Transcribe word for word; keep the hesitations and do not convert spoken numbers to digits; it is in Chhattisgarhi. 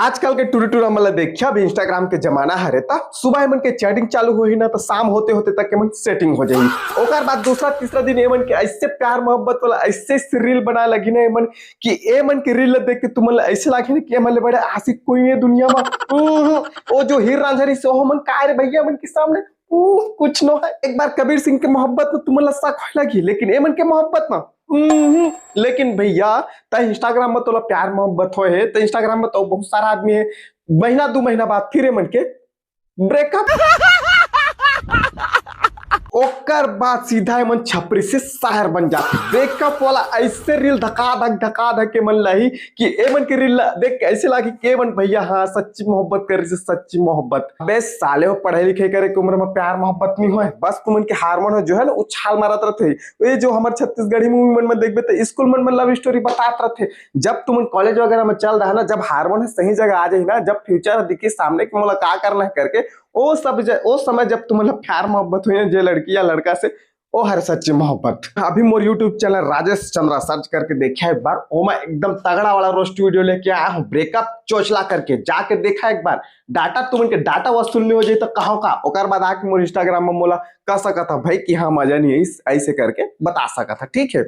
आजकल के टूरी टूरा मन ला देखिया, अभी Instagram के जमाना हरे, त सुबह एमन के चैटिंग चालू होही ना, त शाम होते होते तक एमन सेटिंग हो जाही। ओकर बाद दूसरा तीसरा दिन एमन के ऐसे प्यार मोहब्बत वाला ऐसे रील बनाए लगी ना एमन, कि एमन के रील ला देख के तुमन ला ऐसे लागे ना कि एमन ले बड़े आशिक कोई नहीं दुनिया में। उहुं, वो जो हीर रांझा रहिस, ओहो मन काय रे भैया मन के सामने, उह, कुछ नो है। एक बार कबीर सिंह के मोहब्बत में तुमन ला शक होए लगी, लेकिन एमन के मोहब्बत में, उहुं, लेकिन भैया, त Instagram में तोला प्यार मोहब्बत होए हे, त Instagram में तो बहुत सारा आदमी है, महीना दो महीना बाद फिर एमन के ब्रेकअप। ओकर बाद सीधा एमन छपरी से शायर बन जाथे। ब्रेकअप वाला ऐसे रील धका धक धका धक के मन लाही कि एमन के रील ला देख के ऐसे लागी कि एमन भैया, हाँ, सच्ची मोहब्बत करे से सच्ची मोहब्बत। अबे साले, वो पढ़ाई लिखाई करे के उम्र में प्यार मोहब्बत नहीं होए, बस तुमन के हार्मोन जो है ना उछाल मारत रहते। ये जो हमर छत्तीसगढ़ी मूवी मन में देखबे तो स्कूल मन में लव स्टोरी बतात रहते। जब तुमन कॉलेज वगैरह में चल रहा ना, जब हार्मोन सही जगह आ जाही ना, जब फ्यूचर दिखी सामने कि मोला का करना है करके, ओ सब ज-, ओ समय जब तुमन ला प्यार मोहब्बत होई ना जे लड़की या लड़का से, ओ हर सच्ची मोहब्बत। अभी मोर YouTube channel Rajesh Chandra search करके देखा एक बार, ओमा एकदम तगड़ा वाला रोस्ट वीडियो लेके आया हूँ, ब्रेकअप चोचला करके, जाके देखा एक बार। डाटा तुमन के डाटा वसूल नहीं हो जाए तो कहो का, ओकर बाद आके मोर Instagram में मोला कह सकत ह भाई कि हाँ मजा नहीं है, इस ऐसे करके बता सकत ह, ठीक है।